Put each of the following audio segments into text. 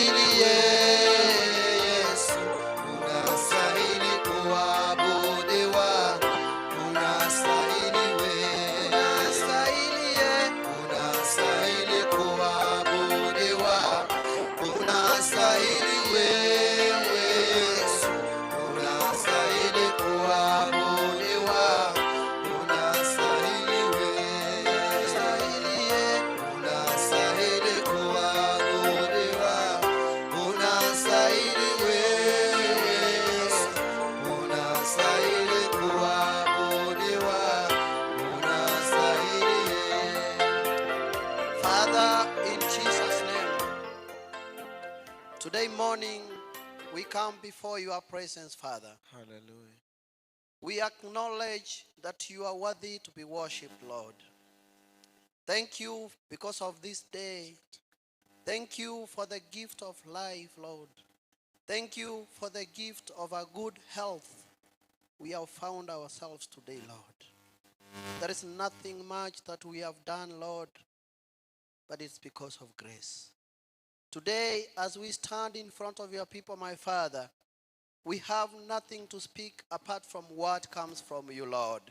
Unastahili Yesu, unastahili kuabudiwa, unastahili wewe, unastahili ye, unastahili kuabudiwa, unastahili wewe Yesu, unastahili kuabudiwa, unastahili wewe, unastahili ye, unastahili kuabudiwa, unastahili wewe Yesu, unastahili kuabudiwa, unastahili Father, in Jesus' name, today morning we come before your presence, Father. Hallelujah. We acknowledge that you are worthy to be worshipped, Lord. Thank you because of this day. Thank you for the gift of life, Lord. Thank you for the gift of a good health. We have found ourselves today, Lord. There is nothing much that we have done, Lord, but it's because of grace. Today, as we stand in front of your people, my Father, we have nothing to speak apart from what comes from you, Lord.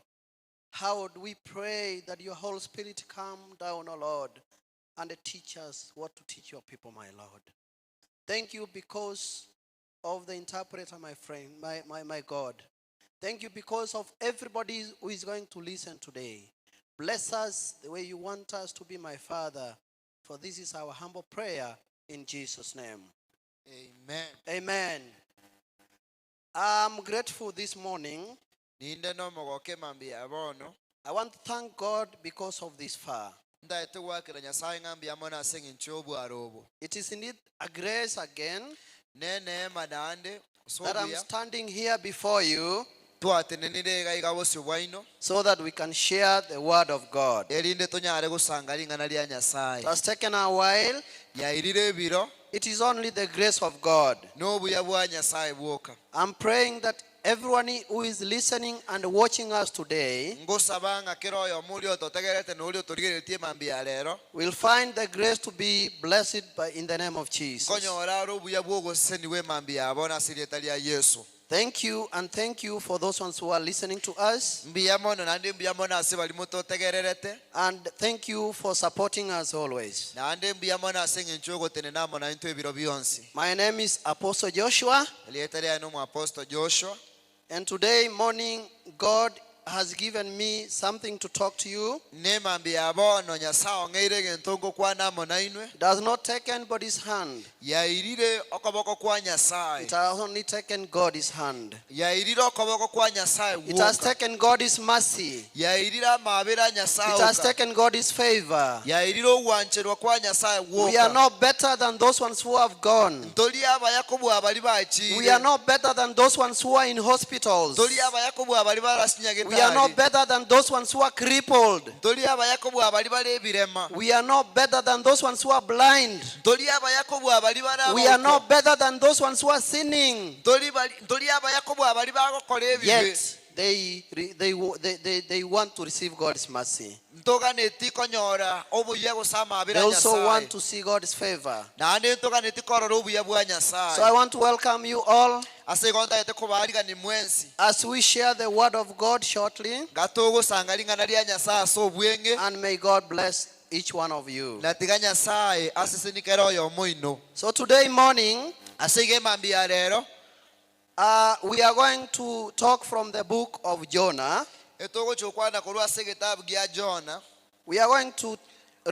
How do we pray that your Holy Spirit come down, O Lord, and teach us what to teach your people, my Lord. Thank you because of the interpreter, my friend, my God. Thank you because of everybody who is going to listen today. Bless us the way you want us to be, my Father, for this is our humble prayer in Jesus' name. Amen. Amen. I'm grateful this morning. Ninde nomogoke mambia bono. I want to thank God because of this far. Ndaete gwakera Nyasaye ng'ambia mono ase eng'encho obwaro obo. It is indeed a grace again Ne neema naende that I'm sobuya standing here before you twatenenire iga iga bosio bwaino so that we can share the word of God. erinde tonyare gosanga ring'ana ria It Nyasaye. has taken a while. Yairire ebiro It is only the grace of God. nobuya bwa Nyasaye bwoka. I'm praying that everyone who is listening and watching us today Ngosaba ng'a kera oyomo oria ototegerete na oria otorigeretie mambia rero will find the grace to be blessed by in the name of Jesus. nkonyora are obuya bwa ogoseseniwa emambia yabo ase erieta ria Yesu. Thank you, and thank you for those ones who are listening to us. Mbuya mono naende mbuya mono ase baria mototegererete And thank you for supporting us always. naende mbuya mono ase eng'encho ogotenena amo naintwe ebiro bionsi. My name is Apostle Joshua, Erieta riaye na Omoapostle Joshua. and today morning God has given me something to talk to you. Nemambia bono Nyasaye ong'eire egento ngokwana amo nainwe. It has not taken anybody's hand. Yairire okoboko kwa Nyasaye. It has only taken God's hand. Yairire okoboko kwa Nyasaye It has gwoka. taken God's mercy. Yairire amabera Nyasaye It has oka. taken God's favor. Yairire ogwancherwa kwa Nyasaye We are gwoka. no better than those ones who have gone. Ntori abaya kobua bari We are bachire. no better than those ones who are in hospitals. Ntori abaya kobua bari We are no barasinyagitari. better than those ones who are crippled. Ntori abaya kobua bari bare ebirema. We are no better than those ones who are blind. Ntori abaya kobua bari bare We are no abauko. better than those ones who are sinning. Ntori bari ntori abaya kobua bari bagokora ebibe. Yet they want to receive God's mercy. Ntoganeti konyora obuya gose They amabera also Nyasaye. want to see God's favor. Naende ntoganeti korora obuya bwa So I Nyasaye. want to welcome you all Ase igo ntagete kobarigani mwensi. as we share the word of God shortly. Gatogosanga ring'ana ria Nyasaye ase obweng'e. And may God bless each one of you. Na tiga Nyasaye asesenikere oyomo oino. So today morning, Ase iga emambia rero we are going to talk from the book of Jonah. etogocha okwana korwa ase egetabu gia Jonah. We are going to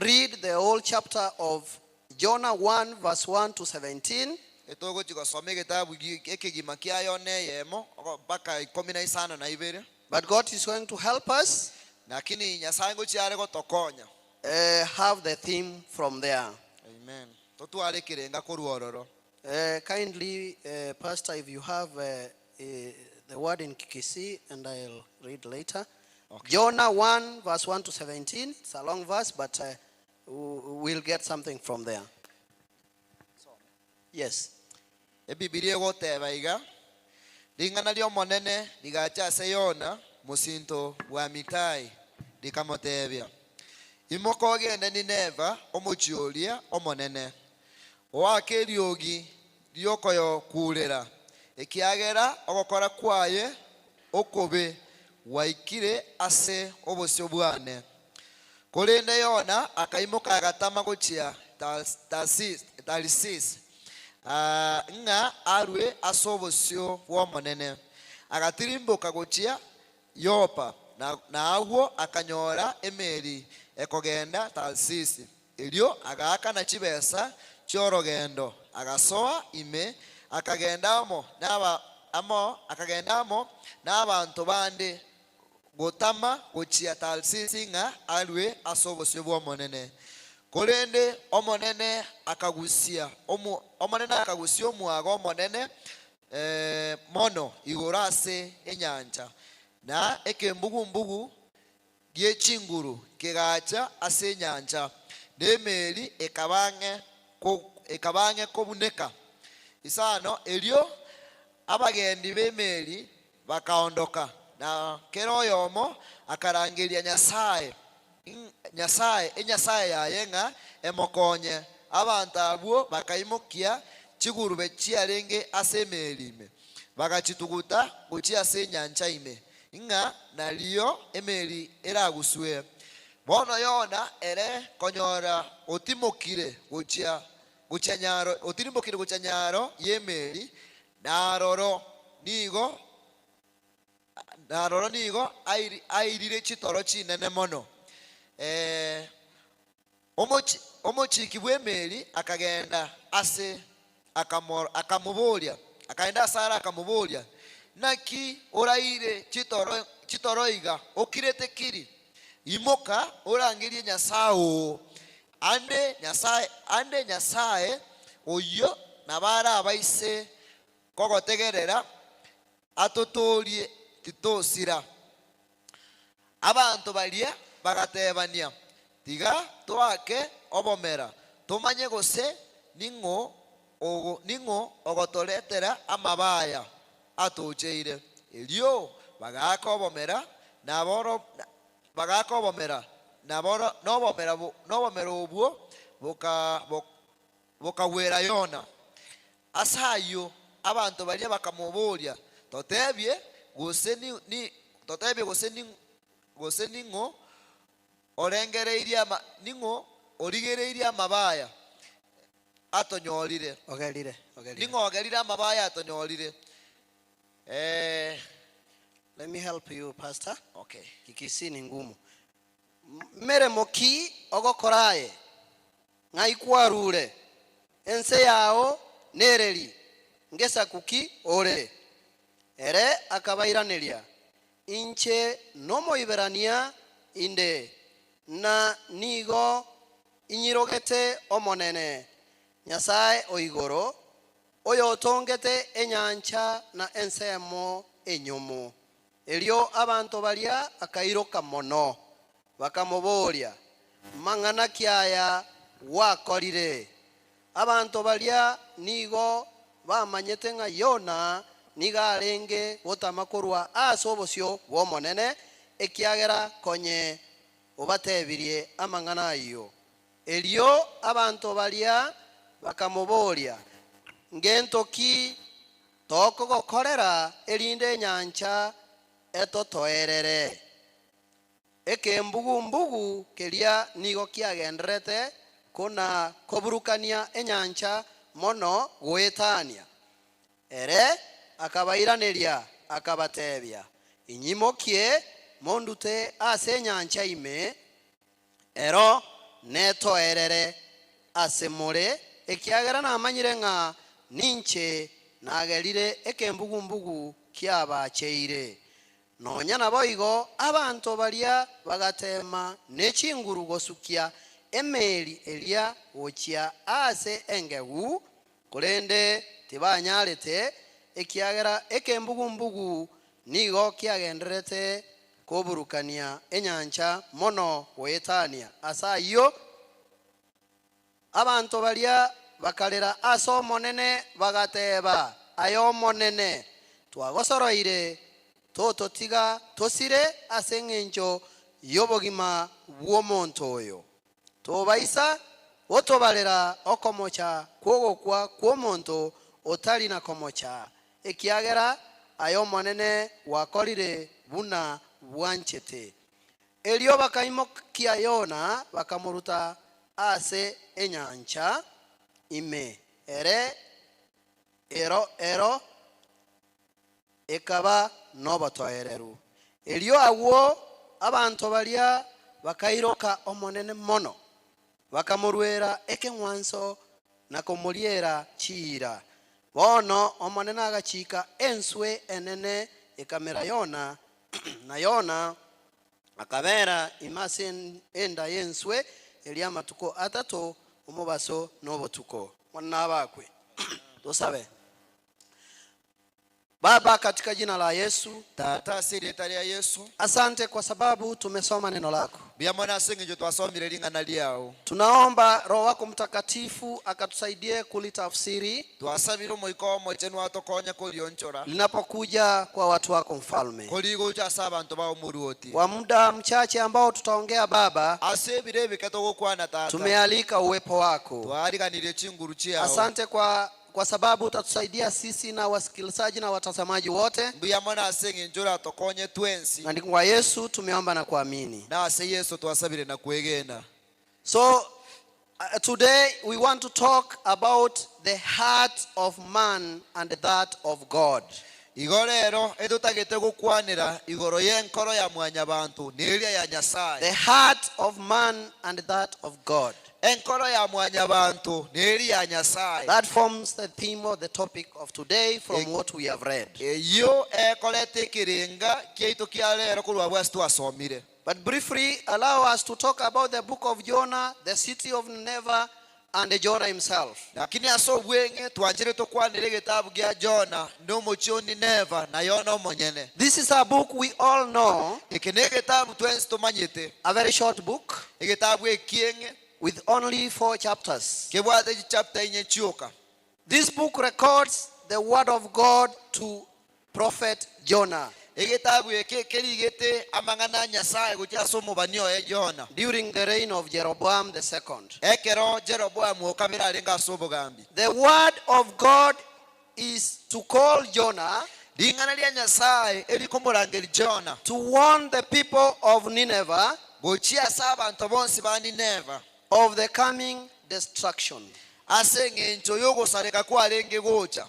read the whole chapter of Jonah 1 verse 1 to 17. Etogochi gosoma egetabu ekegima kia Yona eyemo mpaka ikomi na isano na ibere. But God is going to help us Lakini Nyasaye ngochi are gotokonya. have the theme from there. Amen. Totware ekerenga korwa ororo. Kindly, Pastor, if you have the word in Kikisi, and I'll read later. Okay. Jonah 1 verse 1 to 17. It's a long verse, but we'll get something from there. Yes. Ebibilia egoteba iga ring'ana riomonene rigacha ase Yona mosinto bwa Amitai rikamotebia imoka ogende Nineva omochi oria omonene. Oake eriogi ri'okoyokuurera, ekiagera ogokora kwaye okobe gwaikire ase obosio bwane. Korende Yona akaimoka agatama gochia Tarisisi, ng'a arue ase obosio bw'Omonene. Agatirimboka gochia Yopa, na agwo akanyora emeli ekogenda Tarsisi. Erio agaakana chibesa chi'orogendo, agasoa ime, akagenda amo amo akagenda amo nabanto bande gotama gochia Tarsisi ng'a arue ase obosio bw'Omonene. Korende Omonene akagusia Omonene akagusia omwaga omonene mono igoro ase enyancha, na ekembugu-mbugu gie chinguru kegacha ase enyancha, na emeri ekaba ang'e ekaba ang'e kobuneka. Isano erio abagendi b'emeri bakaondoka, na kera oyomo akarangeria Nyasae, Nyasae, enyasae yaye ng'a emokonye. Abanto abwo bakaimokia chigurube chiarenge ase emeri ime, bagachituguta gochia ase enyancha ime, ng'a nario emeri eraguswe. Bono Yona ere konyora otimokire gochia gochia nyaro, otirimbokire gochia nyaro y'emeri, na aroro nigo Na aroro nigo airire chitoro chinene mono. Omochiki bw'emeli akagenda ase akamoboria, akagenda asare akamoboria, Naki oraire chitoro iga, okirete kiri? Imoka orangerie Nyasae oo, ande Nyasae oyio nabo arabaise kogotegerera atotoorie titosira. Abanto baria bagatebania, Tiga toake obomera, tomanye gose ning'o ning'o ogotoretera amabe aya atocheire. Erio bagaaka obomera, bagaaka obomera, nobomera obwo bokagwera Yona. Ase ayio abanto baria bakamoboria, Totebie, gose totebie gose gose ning'o orengereirie ama ning'o origereirie amabe aya atonyorire? Ogerire, ogerire. Ning'o ogerire amabe aya atonyorire? Eh. Let me help you, Pastor. Okay. Kikisii ni ngumu. Meremo ki ogokora aye? Ng'ai kwarure? Ense yao nereri? Ngesaku ki ore? Ere akabairaneria, Inche n'Omoiberania inde, na nigo inyirogete Omonene, Nyasae o igoro, oyotongete enyancha na ensemo enyomo. Erio abanto baria bakairoka mono, bakamoboria, Mang'ana ki aya gwakorire? Abanto baria nigo bamanyete ng'a Yona nigo arenge gotama korwa ase obosio bw'Omonene, ekiagera konye obatebirie amang'ana ayio. Erio abanto baria bakamoboria, Ngento ki Tokogokorera erinde enyancha etotoerere. Ekembugu-mbugu keria nigo kiagendererete kona-koburukania enyancha mono goetania. Ere akabairaneria, akabatebia, Inyimokie mondute ase enyancha ime, Ero netoerere ase more, ekiagera namanyire ng'a ninche nagerire ekembugu-mbugu kiabacheire. Nonya naboigo abanto baria bagateema ne chinguru gosukia emeeri eria gochia aase engegu, Korende tibanyarete, ekiagera ekembugu-mbugu nigo kiagendererete koburukania enyancha mono goetania. Ase ayio abanto baria bakarera ase Omonene, bagateeba, Aye Omonene, twagosoroire, tototiga tosire ase engencho y'obogima bw'omonto oyo. Tobaisa. Gotobarera okomocha kw'ogokwa kw'omonto otari na komocha, ekiagera aye Omonene gwakorire buna bwanchete. Erio bakaimokia Yona, bakamoruta ase enyancha ime, ere ero ero ekaba nobotoereru. Erio agwo abanto baria bakairoka Omonene mono, bakamoruera ekeng'wanso na komoriera chiira. Bono Omonene agachika enswe enene ekamera Yona, na Yona akabera ime ase enda y'enswe eria amatuko atato, omobaso na obotuko. Bono nabakwe. Tosabe. Baba, katika jina la Yesu, Tata ase erieta ria Yesu. Asante kwa sababu tumesoma neno lako. Mbuya mono ase eng'encho twasomire ring'ana riao. Tunaomba Roho wako Mtakatifu akatusaidie kulitafsiri. Twasabire Omoika oo Omochenu atokonye korionchora. Linapokuja kwa watu wako Mfalme. Korigocha ase abanto bao Omoruoti. Kwa muda mchache ambao tutaongea Baba. Ase ebiro ebike togokwana Tata. Tumealika uwepo wako. Twariganirie chinguru chiao. Asante kwa Kwa sababu utatusaidia sisi na wasikilizaji na watazamaji wote. Mbuya mono ase eng'encho oratokonye twensi. Na ni kwa Yesu tumeomba na kuamini. Na ase Yeso twasabire na kwegena. So today we want to talk about the heart of man and that of God. Igo rero etotagete gokwanera igoro y'enkoro ya mwanyabanto neria ya Nyasae. The heart of man and that of God. Enkoro ya mwanyabanto neria ya Nyasae. That forms the theme or the topic of today from what we have read. Eyio ekoreta ekerenga kiaito kia rero korwa abwo ase twasomire. But briefly, allow us to talk about the book of Jonah, the city of Nineveh, and Jonah himself. Lakini ase obweng'e twanchire tokwanere egetabu gia Jona, na omochie o Nineva, na Yona omonyene. This is a book we all know. Eke negetabu twensi tomanyete. A very short book. Egetabu ekieng'e. With only four chapters. Kebwate chichapter inye chioka. This book records the word of God to prophet Jonah. Egetabu eke kerigete amang'ana a Nyasae gochia ase omobani oye Yona. During the reign of Jeroboam the second. Ekero Jeroboamu o kabere arenge ase obogambi. The word of God is to call Jonah. Ring'ana ria Nyasae erikomorangeria Jona. To warn the people of Nineveh. Gochia ase abanto bonsi ba Nineva. Of the coming destruction. Ase engencho y'ogosareka kwarenge gocha.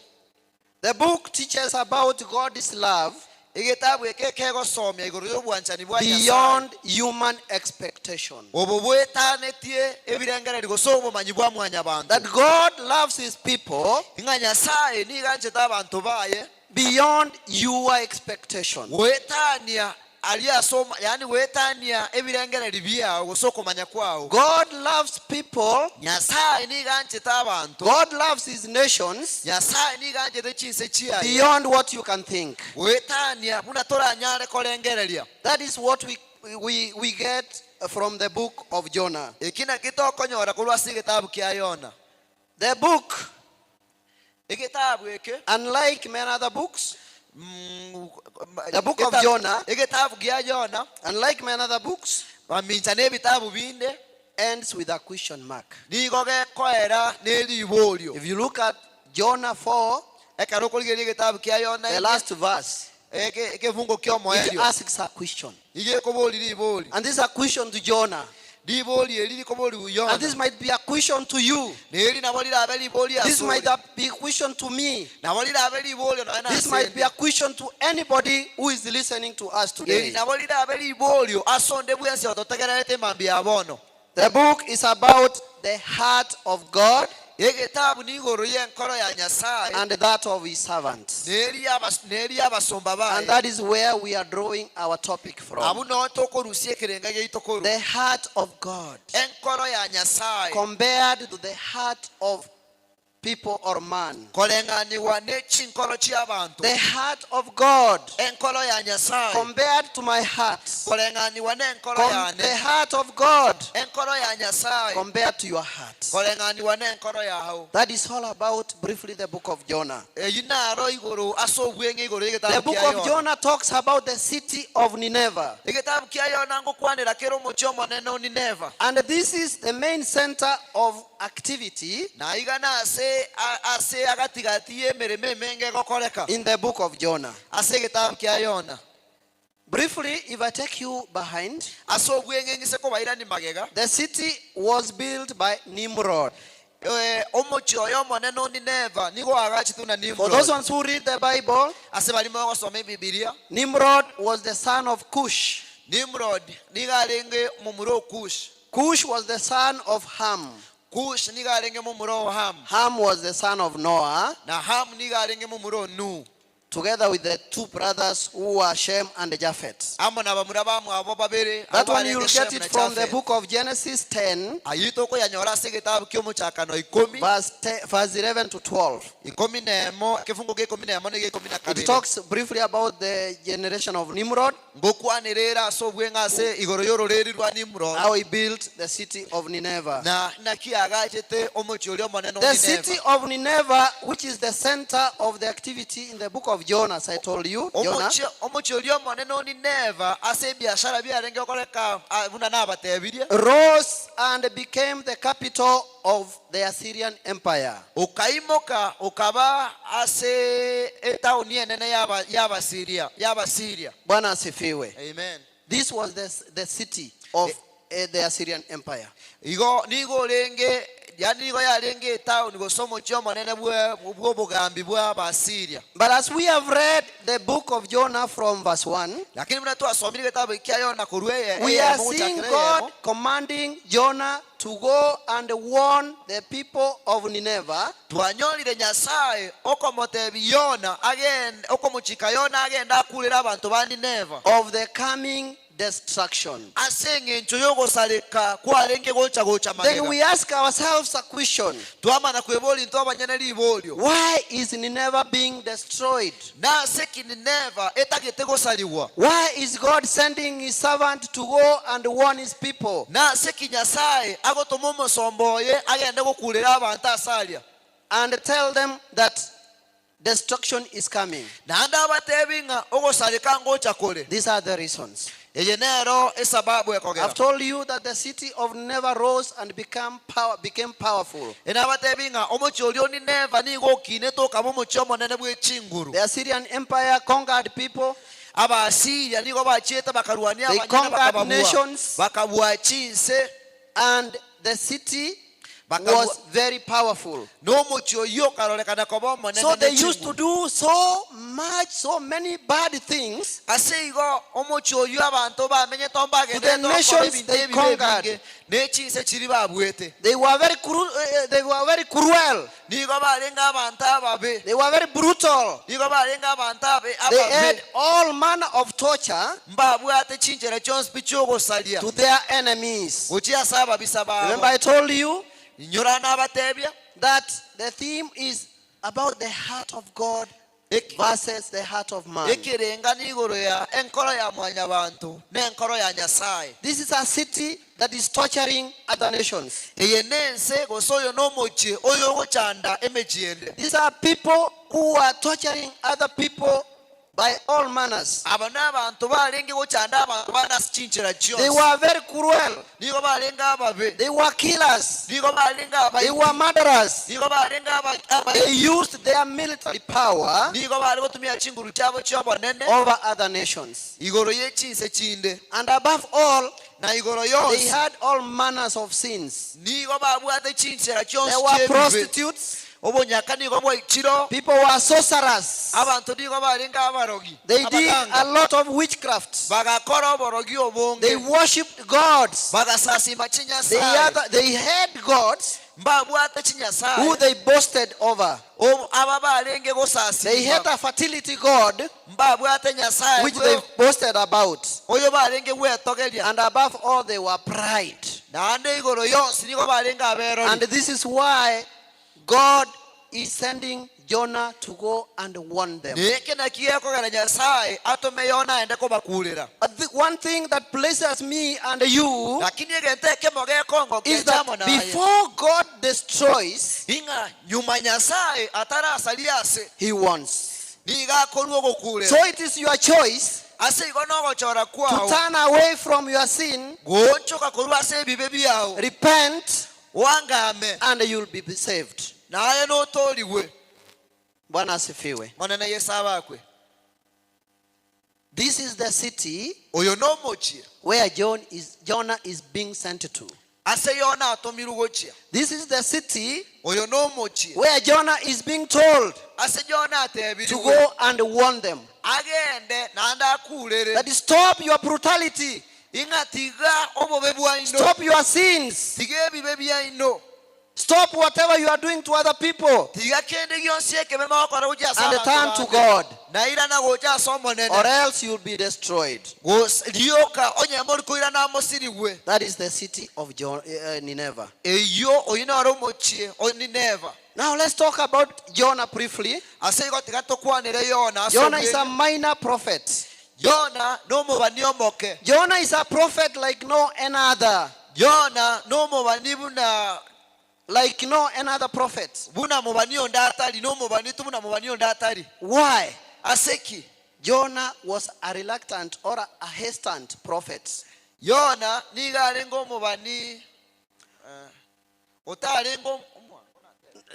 The book teaches about God's love Egetabu eke kegosomia igoro y'obwanchani bwa Nyasae. beyond human expectation. Obo bwetanetie ebirengererio gose obomanyi bwa mwanyabanto. That God loves his people Ng'a Nyasae nigo anchete abanto baye. beyond your expectation. Goetania Aria ase oma, yaani goetania ebirengererio biao gose okomanya kwao. God loves people. Nyasae nigo anchete abanto. God loves his nations. Nyasae nigo anchete chinse chiaye. Beyond what you can think. Goetania buna toranyare korengereria. That is what we, we, we get from the book of Jonah. Eki nakio tokonyora korwa ase egetabu kia Yona. The book Egetabu eke. Unlike many other books, the book of Jonah, Egetabu gia Yona, unlike many other books, mamincha nebitabu binde, ends with a question mark. Nigo gekoera neriborio. If you look at Jonah 4, Ekero okorigereria egetabu kia Yona the last verse, ekefungo it ki'omoerio, asks a question. Nigo ekoboria ribori. And this is a question to Jonah. Ribori eri rikoborigwa And Yona. this might be a question to you. Na eri nabo rirabe ribori This asore. might be a question to me. Nabo rirabe riborio nonya This might be nasende. a question to anybody who is listening to us Eri today. nabo rirabe riborio ase onde bwensi ototegererete mambia ya bono. The book is about the heart of God Egetabu nigoro y'enkoro ya Nyasae and that of his servants. neri y'abas- neri y'abasomba baye. And that is where we are drawing our topic from. Abwo noo tokorusia ekerenga giaito korwa. The heart of God Enkoro ya Nyasae compared to the heart of people or man. Koreng'anigwa ne chinkoro chi'abanto. The heart of God Enkoro ya Nyasae. compared to my heart. Koreng'anigwa nenkoro The yane. heart of God Enkoro ya Nyasae. compared to your heart. Koreng'anigwa nenkoro yao. That is all about briefly the book of Jonah. Eyio naro igoro ase obweng'e igoro The y'egetabu book kia of Yona. Jonah talks about the city of Nineveh. Egetabu kia Yona ngokwanera kere omochie omonene o Nineva. And this is the main center of activity Na iga nase ase agatigati y'emeremo emenge egokoreka in the book of Jonah. ase egetabu kia Yona. Briefly, if I take you behind, Ase obweng'e ng'ise kobairani magega, the city was built by Nimrod. eh, omochie oyo omonene o Nineva nigo oagachetwe na For those Nimrod. ones who read the Bible, Ase baria mogosoma Ebibilia, Nimrod was the son of Cush. Nimrod nigo arenge momura o Kush. Cush was the son of Ham. Kush nigo arenge momura o Ham. Ham was the son of Noah, Na Ham nigo arenge momura o Nuhu. together with the two brothers who were Shem and Japheth. Amo na bamura bamwabo babere, That abwo one barenge you'll Shem get it na from the Japheth. book of Genesis 10, Ayio tokoyanyora ase egetabu kia omochakano ikomi, verse, 10, verse 11 to 12. ikomi na emo, ekefungo gia ikomi na emo na egia ikomi na It kabere. talks briefly about the generation of Nimrod, Ngokwanera ere ase obweng'e ase igoro y'ororeri rwa Nimrod, how he built the city of Nineveh. na naki agachete omochie oria omonene o The Nineva. city of Nineveh, which is the center of the activity in the book of Jonah, as I told you, Jonah, Omochie omochie oria omonene o Nineva ase ebiashara biarenge gokoreka ah, buna nabatebirie, rose and became the capital of the Assyrian Empire. okaimoka okaba ase etaoni enene y'aba- y'Abasiria y'Abasiria. Bwana asifiwe. Amen. This was the, the city of the Assyrian Empire. Igo nigo orenge yani nigo yarenge etaoni gose omochie omonene bwe bw'obogambi bw'Abasiria. But as we have read the book of Jonah from verse 1, Lakini buna twasomire egetabu kia Yona korwa eye we are eyemo seeing gochakera God eyemo, commanding Jonah to go and warn the people of Nineveh twanyorire Nyasaye okomotebi Yona agende okomochika Yona agende akurere abanto ba Nineva of the coming destruction. ase eng'encho y'ogosareka kwarenge gocha gocha Then magega. we ask ourselves a question. Twamana kweboria intwe abanyene riborio, Why is Nineveh being destroyed? nase ki Nineva etagete gosarigwa? Why is God sending his servant to go and warn his people? Nase ki Nyasaye agotoma omosomba oye agende gokurera abanto ase aria And tell them that destruction is coming. naende abatebi ng'a ogosareka ngocha kore. These are the reasons. Eye nero esababu ekogera. I've told you that the city of Nineveh rose and became powerful. Enabatebi ng'a omochie oria o Nineva nigo okinete okaba omochie omonene bwe chinguru. The Assyrian Empire conquered people. Abasiria nigo bachiete bakarwania They abanyene conquered bakababua. nations. Bakabua chinse. And the city Bakabua- was very powerful. N'omochie oyio okarorekana koba omonene So they ne used to chinguru. do so much, so many bad things Ase igo omochie oyio abanto bamenyete To the mbagenderete gokora nations ebinto they ebibe conquered. ebinge ne chinse chiria babuete. They were very they were very cruel. Nigo barenge abanto ababe. They were very brutal. Nigo barenge abanto abe They had ababe. all manner of torture Mbabwate chinchera chionsi pi chiogosaria to their enemies. gochia ase ababisa Remember, babo. I told you Inyora nabatebia that the theme is about the heart of God versus the heart of man. Ekerenga nigoro ya enkoro ya mwanyabanto na enkoro ya Nyasaye. This is a city that is torturing other nations. Eye nense gose oyo nomochie oyo ogochanda emechie ende. These are people who are torturing other people by all manners. Aba nabanto barenge gochanda abanto bande ase chinchera They chionsi. were very cruel. Nigo barenge ababe. They were killers. Nigo barenge They abaiti. were murderers. Nigo barenge They abaiti. used their military power Nigo bare gotumia chinguru chiabo chi'obonene over other nations. igoro y'echinse chinde. And above all, Na igoro they yonsi had all manners of sins. nigo babwate chinchera There chionsi were chi'ebibe. prostitutes. Obonyaka nigo bwaichiro. People were sorcerers. Abanto nigo barenge abarogi. They did a Abaganga. lot of witchcraft. Bagakora oborogi obonge. They worshipped gods. Bagasasima They chinyasaye. had gods Mbabwate who chinyasaye. they boasted over. Aba barenge They had gosasima. a fertility god Mbabwate nyasaye which they boasted about. oyo barenge gwetogeria. And above all, they were pride. Naende igoro yonsi nigo barenge And aberori. this is why God is sending Jonah to go and warn them. Neke naki gekogera Nyasae atome Yona aende kobakurera. But the one thing that pleases me and you Lakini egento ekemo gekongokia is that amo naye, before God destroys, ing'a nyuma Nyasae atarasaria ase, he warns. nigo akorua ogokurera. So it is your choice Ase igo nogochora to kwao turn away from your sin, goonchoka korwa ase ebibe biao, repent, oangame, and you'll be saved. naye notoorigwe. Bwana asifiwe. Monene Yeso abakwe. This is the city Oyo nomochie where John is, Jonah is being sent to. ase Yona atomirwe gochia. This is the city Oyo nomochie where Jonah is being told ase Yona to atebirigwe go and warn them agende naende akurere that stop your brutality, ing'a tiga obobe bwaino, stop your sins, tiga ebibe biaino, stop whatever you are doing to other people, tiga kende gionsi ekebe mogokora gochia ase and abanto turn to bande. God, Nairana gocha ase or Omonene, else you'll be destroyed. Gose- rioka onye mori koirana mosirigwe. That is the city of Nineveh. Eyio oyo noro omochie o Nineva. Now let's talk about Jonah briefly. Ase igo tiga tokwanere Yona ase Jonah is a obweng'e. minor prophet. Yona nomobani omoke. Jonah is a prophet like no another. Yona nomobani buna Like no another prophet. buna mobani onde atari, nomobani tu buna mobani onde atari. Why? Ase ki? Jonah was a reluctant or a hastened prophet. Yona nigo arenge omobani eh, otarenge omwa-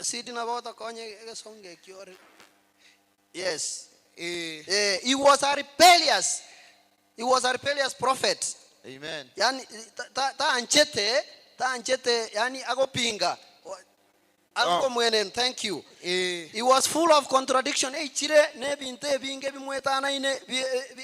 Sidi na bota konye egesonge ekiore. Yes. Eh, Eh, he was a rebellious. He was a rebellious prophet. amen. Yani ta, ta anchete, ta anchete, yani agopinga. Ango mwene, thank you. Eh, He was full of contradiction. Eichire nebinto ebinge bimwetanaine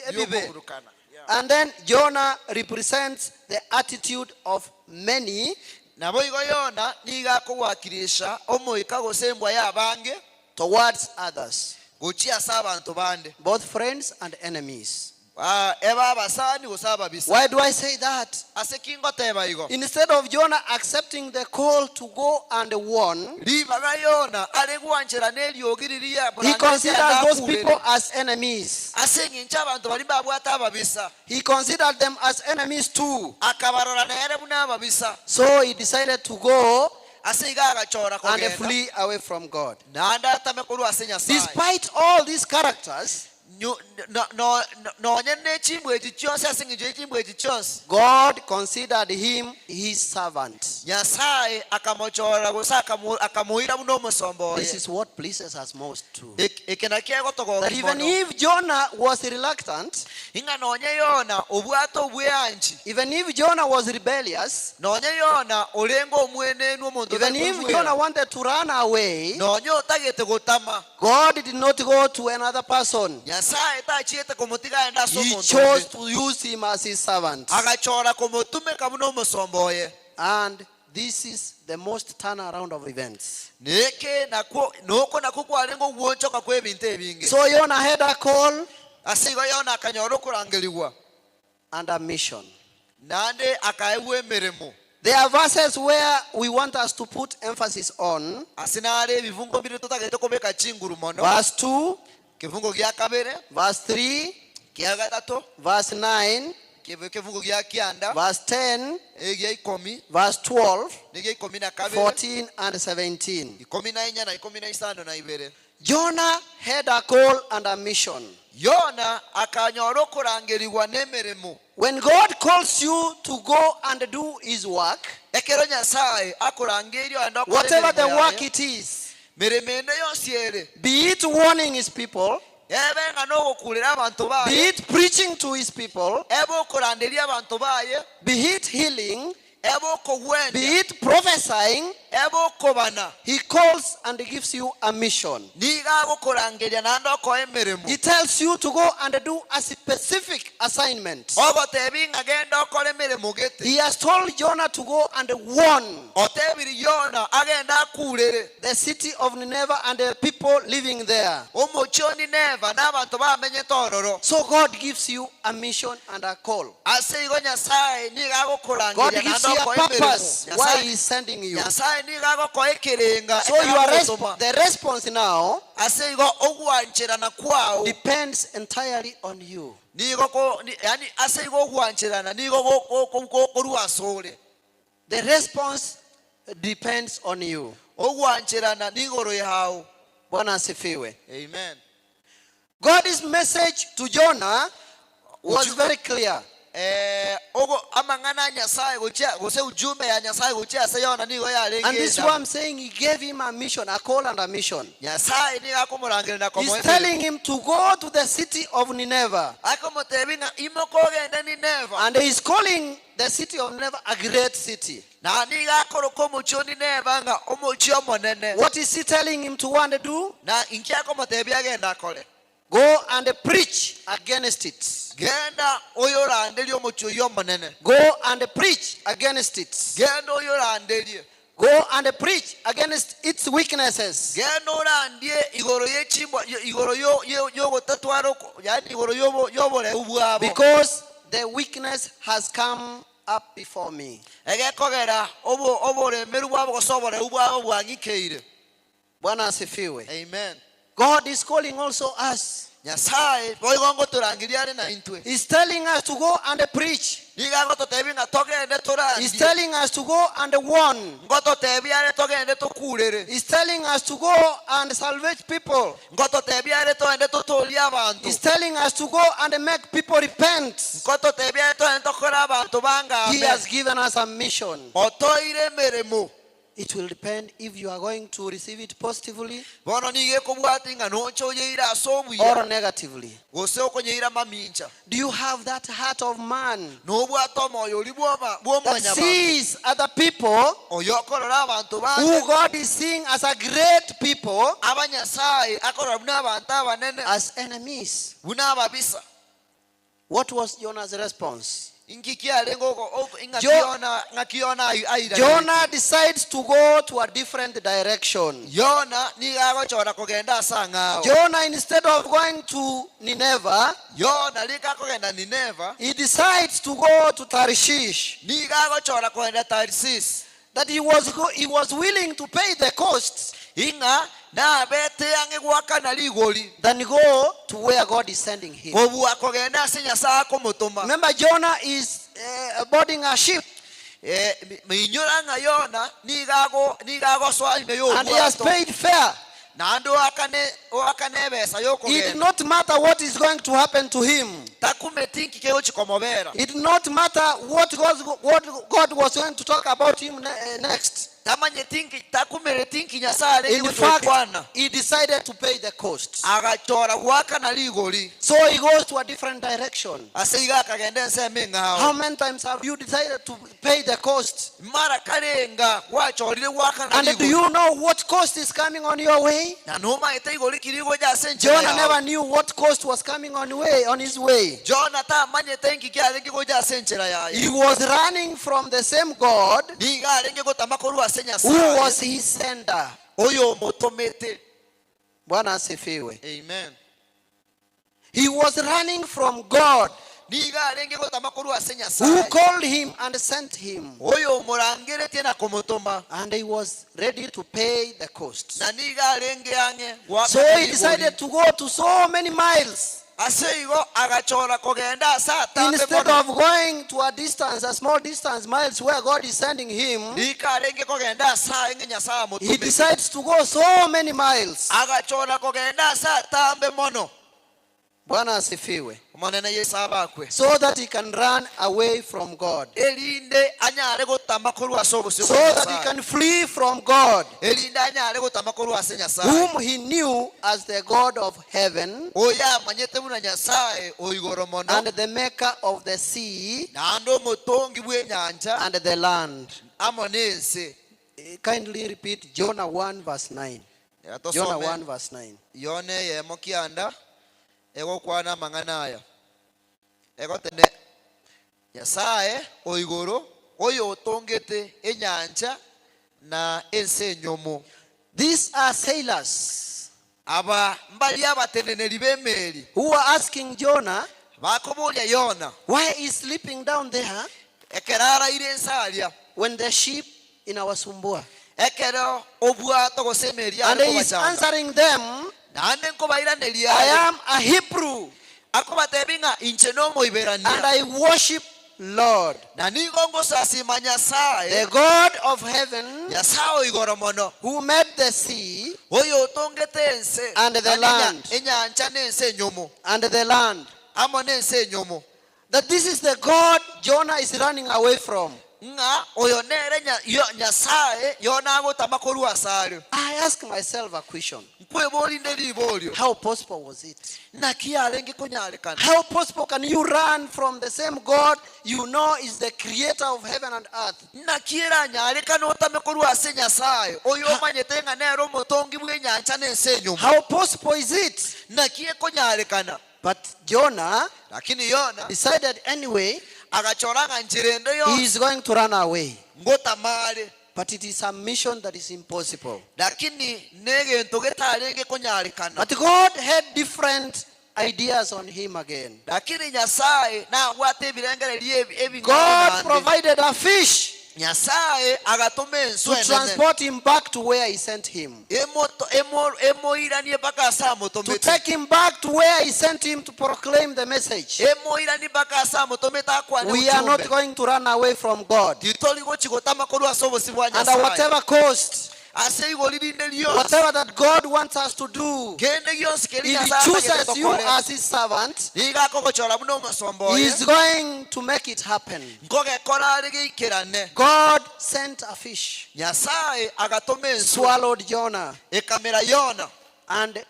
ebibe. biokoburukana. Yeah. And then Jonah represents the attitude of many Nabo igo Yona nigo akogwakirisha omoika gose embwa y'abange towards others, gochia ase abanto bande, both friends and enemies. Ah, ebe abasani gose ababisa. Why do I say that? Ase ki ngoteba igo? Instead of Jonah accepting the call to go and warn, Ribaga Yona are gwanchera neriogi riria he Burangeti considers those ande people akurere. as enemies. Ase eng'encho abanto baria mbabwate ababisa, He considered them as enemies too. akabarora nere buna ababisa. So he decided to go Ase iga agachora and kogenda flee away from God. naende atame korwa ase Nyasaye. Despite all these characters, Nyo- no- no- no- nonye ne chimbwa echi chionsi ase eng'encho ye chimbwa echi chionsi, God considered him his servant. Nyasaye akamochora gose akamoira buna omosomba This oye. is what pleases us most too. Eke nakio egotogokia That even mono. if Jonah was reluctant, Ing'a nonye Yona obwate obweanchi, even if Jonah was rebellious, nonye Yona orenge omwenenu omonto even otari if koigwera, Jonah wanted to run away, nonye otagete gotama, God did not go to another person. Nyasaye tachiete komotiga aende ase He omonto chose onde. to use him as his servant. Agachora komotumeka buna omosomba oye. And this is the most turnaround of events. Neke nakwo noko nakwo kwarenge ogwonchoka kwa ebinto ebinge. So Jonah had a call Ase igo Yona akanyora okorangerigwa and a mission. naende akaegwa emeremo. There are verses where we want us to put emphasis on. Ase nare ebibungo bire totagete kobeka chinguru mono. Verse 2, Kebungo gia kabere, verse 3, kia gatato, verse 9, kebungo gia kianda, verse 10, egia ikomi, verse 12, negia ikomi na kabere, 14, and 17. ikomi na inya na ikomi na isano na ibere. Jonah had a call and a mission. Yona akanyora okorangerigwa n'emeremo. When God calls you to go and do his work, Ekero Nyasaye akorangeria oende okore whatever the emeremo work yaye, it is, meremo ende yonsi ere, be it warning his people, ebe ng'a nogokurera abanto be baye, it preaching to his people, ebe okoranderia abanto baye, be it healing, ebe okogwenia, be it prophesying, ebe okobana, he calls and gives you a mission. nigo agokorangeria naende okoa emeremo. He tells you to go and do a specific assignment. Ogotebi ng'a genda okore emeremo gete. He has told Jonah to go and warn Otebiri Yona agende akurere the city of Nineveh and the people living there. omochie o Nineva n'abanto bamenyete ororo. So God gives you a mission and a call. Ase igo Nyasaye nigo God agokorangeria gives naende you a agokoa emeremo. purpose why Nyasaye- He is sending you. Nyasaye nigo agokoa ekerenga So ekero your agogotoma. the response now Ase igo ogwancherana kwao depends entirely on you. nigo ko- ni- yaani ase igo ogwancherana nigo go- go- go- go- korwa asore. The response depends on you. Ogwancherana nigoro yao. Bwana asifiwe. Amen. God's message to Jonah was very clear. Eh, ogo amang'ana a Nyasaye gochia gose ujumbe ya Nyasaye gochia ase Yona nigo yarenge And this is endabu. why I'm saying he gave him a mission, a call and a mission. Nyasaye nigo akomorangeria na He's komoa emeremo. telling him to go to the city of Nineveh. Akomotebia ng'a imoka ogende Nineva. And he's calling the city of Nineveh a great city. Na nigo akoroka omochie o Nineva ng'a omochie omonene. What is he telling him to want to do? Na inki akomotebia agende akore? Go and preach against it. Genda oyoranderie omochie oyio omonene. Go and preach against it. Genda oyoranderie. Go and preach against its weaknesses. Genda orandie igoro y'echimbwa igoro y'ogotatwara oko yaani igoro y'oboreu bwabo. Because the weakness has come up before me. Egekogera obo oboremeru bwabo gose oboreu bwabo bwang'ikeire. Bwana asifiwe. Amen. God is calling also us. Nyasaye boigo ngotorangeria are na intwe. He's telling us to go and preach. Nigo agototebia ng'a togende He's torandie. telling us to go and warn. Ngototebia are togende tokurere. He's telling us to go and salvage people. Ngototebia are togende totorie abanto. He's telling us to go and make people repent. Ngototebia are togende tokore abanto He bangambe. has given us a mission. Otoire emeremo. It will depend if you are going to receive it positively Bono nigo ekobwati ng'a noche oyeire ase obuya or negatively. gose okonyeira mamincha. Do you have that heart of man Nobwate omoyo oria bwoma that bw'omwanyabanto sees other people oyo okorora abanto who bande God is seeing as a great people abanyasaye akorora buna abanto abanene as enemies? buna ababisa. What was Jonah's response? Inki kiarenge oko- oko- ing'aki Jo- Yona ng'aki Yona ai- airanetie. Jonah decides to go to a different direction. Yona nigo agochora kogenda ase ang'ao. Jonah, instead of going to Nineveh, Yona rika akogenda Nineva he decides to go to Tarshish. nigo agochora kogenda Tarsis. That he was, go, he was willing to pay the cost Ing'a nabete ang'e goakana rigori than go to where God is sending him. kobua kogenda ase Nyasaye akomotoma. Remember, Jonah is boarding a ship Eh, minyora ng'a Yona nigo ago- nigo agosoa ime and he has y'obwato paid fare. naende oakane oakane ebesa It did y'okogenda not matter what is going to happen to him. takumeti nki kegochikomobera It did not matter what God, what God was going to talk about him next. tamanyeti nki takumereti nki Nyasaye arenge In fact, gochokwana he decided to pay the cost. agachora goakana rigori So he goes to a different direction. ase iga akagenda ensemo How eng'ao many times have you decided to pay the cost? mara karenga gwachorire goakana And do rigori you know what cost is coming on your way? na nomaete igori kirigocha ase enchera Jonah yao never knew what cost was coming on way on his way. Jona tamanyete nki kiarenge gocha ase enchera yaye He was running from the same God nigo arenge gotama korwa ase who Nyasaye was his sender. oyo omotomete. Bwana asifiwe. Amen. He was running from God Nigo arenge gotama korwa ase who Nyasaye called him and sent him. oyo omorangeretie na komotoma And he was ready to pay the cost. na nigo arenge ang'e goakana So he rigori. decided to go to so many miles. Ase igo agachora kogenda ase atambe Instead mono of going to a distance, a small distance, miles where God is sending him, rika arenge kogenda ase aenge Nyasaye he amotomete decides to go so many miles. agachora kogenda ase atambe mono Bwana asifiwe. omonene Yesu abakwe So that he can run away from God. erinde anyare gotama korwa ase obosio So bwa that he Nyasaye can flee from God, erinde anyare gotama korwa ase Nyasaye whom he knew as the God of heaven oyo amanyete buna Nyasaye oigoro mono and the maker of the sea naende omotongi bw'enyancha and the land. amo nense. Kindly repeat Jonah 1 verse 9. Reka Jonah tosome 1 verse 9. Yona eyemo kianda egokwana amang'ana aya egotene Nyasaye oigoro oyo otongete enyancha na ense enyomo. These are sailors Aba mbari abateneneri b'emeri who are asking Jonah bakoboria Yona why he's sleeping down there ekero araire ense aria. when the sheep inawasumbua. Ekero obwato gose emeri And yare he is kobachanda. answering them, Naende nkobairaneria I are. am a Hebrew Akobatebia ng'a inche and n'Omoiberania, I worship Lord, na nigo ngosasima Nyasae, the God of heaven, Nyasae o igoro mono, who made the sea oyotongete ense And the na land. enyancha na ense enyomo, and the land. amo nense enyomo. That this is the God Jonah is running away from. Ng'a oyo nere Nyasae Yona agotama korwa asare. I ask myself a question. Nkweboria inde riborio. How possible was it? Naki yarenge konyarekana? How possible can you run from the same God you know is the creator of heaven and earth? Naki eranyarekane otame korwa ase Nyasae oyo omanyete ng'a nere omotongi bw'enyancha na ense enyomo? How possible is it? Naki ekonyarekana? But Jonah Lakini Yona decided anyway agachora ng'a nchera ende he yonsi is going to run away. ngotama are. But it is a mission that is impossible. Lakini negento getarenge konyarekana. But God had different ideas on him again. Lakini Nyasae nabwate ebirengererio ebing'ao God naende. provided a fish Nyasae agatoma to enswe enene transport him back to where he sent him. Emoto- emo- emoiranie mpaka ase To amotomete. take him back to where he sent him to proclaim the message. Emoiranie mpaka ase amotomete akwane We are not ojumbe. going to run away from God. Titori gochi gotama korwa ase obosio bwa And at Nyasae. whatever cost, Ase igori rinde rionsi. whatever that God wants us to do, Kende gionsi keri if he Nyasae atagete chooses you tokore. as his servant, Nigo akogochora buna omosomba he oye. is going to make it happen. Nkogekora are geikerane. God sent a fish, Nyasae agatoma enswe swallowed Jonah, ekamera Yona. and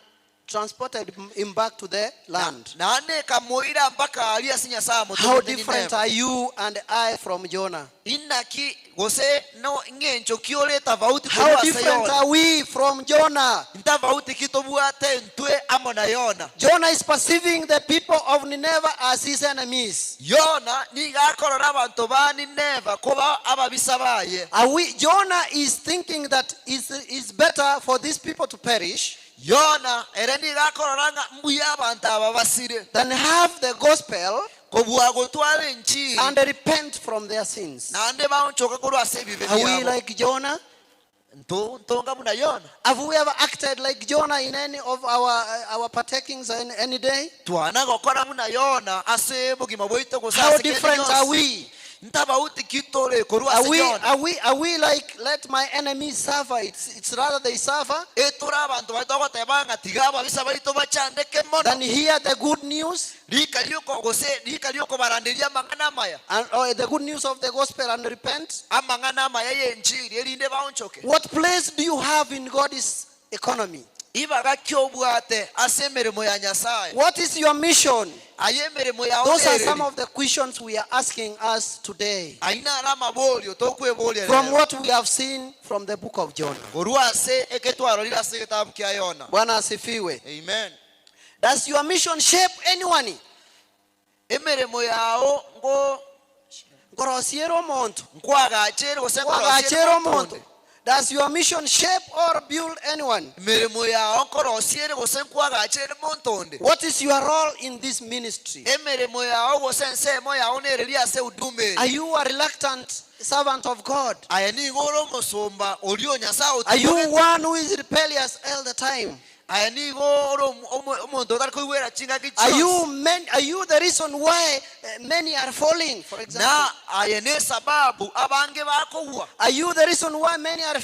transported him back to the land. Naende ekamoira mpaka aria ase Nyasae How amotomete different Nineve. are you and I from Jonah? Inaki gose no ng'encho ki ore tofauti How korwa ase different Yona? are we from Jonah? Ntafauti ki tobwate ntwe amo na Yona? Jonah is perceiving the people of Nineveh as his enemies. Yona nigo akorora abanto ba Nineva koba ababisa baye. Are we, Jonah is thinking that it's, it's better for these people to perish Yona ere nigo akorora ng'a mbuya abanto aba basire than have the gospel kobua gotwara enchiri and repent from their sins. naende baonchoke korwa ase ebibe Are we biabo. like Jonah? Ntonga buna Yona. Have we ever acted like Jonah in any of our partakings in any day? Twana gokora buna Yona ase obogima bwaito gose How ase kende different are gionsi. we? Ntabauti ki tore korwa Are ase we, Yona. are we, are we like, let my enemies suffer? It's rather they suffer Etore abanto baria togoteba ng'a tiga ababisa baito bachandeke mono. than hear the good news Rika rioko gose rika riokobaranderia amang'ana amaya. and or the good news of the gospel and repent. Amang'ana amaya y'enchiri erinde baonchoke. What place do you have in God's economy? Ibaga ki obwate ase emeremo ya Nyasaye. What is your mission? Aye emeremo yao Those are nereri. some of the questions we are asking us today Aye naro amaborio tokweboria from rero. what we have seen from the book of Jonah. Korwa ase eketwarorire ase egetabu kia Yona. Bwana asifiwe. Amen. Does your mission shape anyone? Emeremo yao ngo Nkorosiera omonto. nkwagachere gose Nkwagachere nkorosiere omonto. Does your mission shape or build anyone? Emeremo yao nkorosiere gose nkwagachere monto onde. What is your role in this ministry? Emeremo yao gose ensemo yao nereri ase huduma eye. Are you a reluctant servant of God? Aye nigo ore omosomba oria o Nyasaye Are you otimogete. one who is rebellious all the time? Aye nigo ore omonto otari koigwera chingaki Are chionsi. you men, are you the reason why many are falling, for example? Na aye ne sababu abange bakogwa. Are you the reason why many are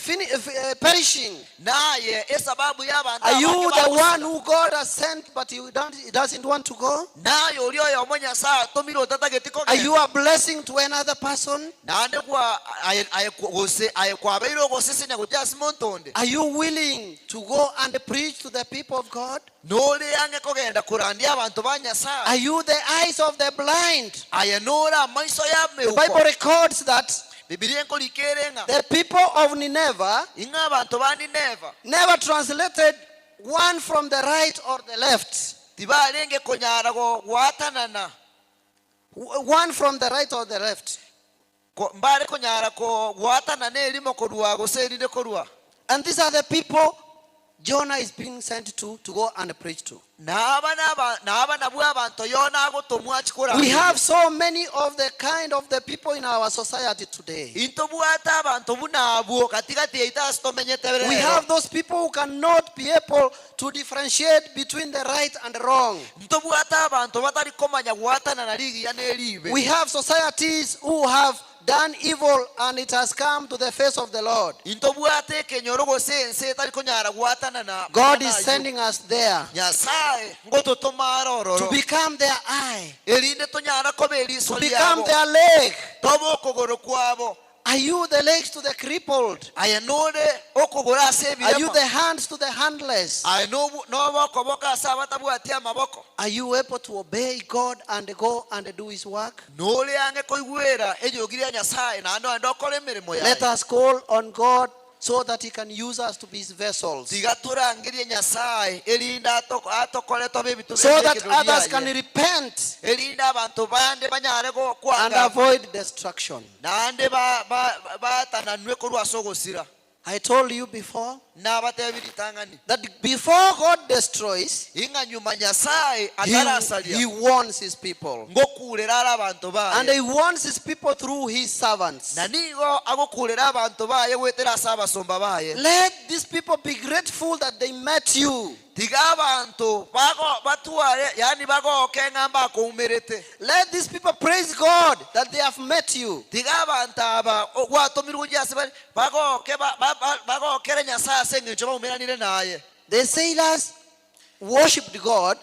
perishing? Naye esababu y'abantu Are you abange the bagosira. one who God has sent but he don't, he doesn't want to go? Naye oria oyomo Nyasaye atomire otatageti Are you kogenda. a blessing to another person? Naende kwa aye aye gose aye kwabeire ogosesenia gochia ase monto onde. Are you willing to go and preach to the people of God? Nore ange kogenda korandia abanto ba Nyasaye. Are you the eyes of the blind? Aye nore amaiso ya The Bible meuko. records that Bibilia enkorikere ng'a the people of Nineveh ing'a abanto ba Nineva never translated one from the right or the left. tibarenge konyara gwatanana. One from the right or the left. Mbare konyara gwatanana erimo korwa gose erinde korwa. And these are the people Jonah is being sent to to go and preach to. Na aba naba, na aba nabwo abanto Yona agotomwa achie We have koranderia. so many of the kind of the people in our society today. Intobwate abanto buna abwo gati-gati yaito ase tomenyete We rero. have those people who cannot be able to differentiate between the right and the wrong. Ntobwate abanto batari komanya goatanana rigiya ne ribe. We have societies who have done evil and it has come to the face of the Lord. Intobwate ekenyoro gose ense etari konyara goatanana God amang'ana is ayio. sending us there Nyasae ngototoma are to ororo, become their eye, erinde tonyara koba to eriso become riabo, their leg. tobe okogoro kwabo. Are you the legs to the crippled? Aye nore okogoro ase Are you ebirema, the hands to the handless? aye nobe okoboko ase abatabwati amaboko. Are you able to obey God and go and do His work? Nore ang'e koigwera eriogi ria Nyasae naende ogende okore emeremo Let yaye. us call on God so that He can use us to be His vessels, Tiga torangerie Nyasae erinde atokore tobe ebituba so that ebi'ekerero others can biaye. repent Erinde abanto bande banyare and gokwanga avoid destruction. naende batananwe korwa ase ogosira. I told you before Nabatebi ritang'ani that before God destroys, ing'a nyuma Nyasae He, atarasaria he warns His people. ngokurera are abanto And baye He warns His people through His servants. na nigo agokurera abanto baye goetera ase abasomba baye. Let these people be grateful that they met you. Tiga abanto bago batware yani bagoke ng'a mbakoumerete. Let these people praise God that they have met you. Tiga abanto aba gwatomirwe gochia ase bare bagoke bagokere Nyasae ase eng'encho baumeranire naye. The sailors worshipped God.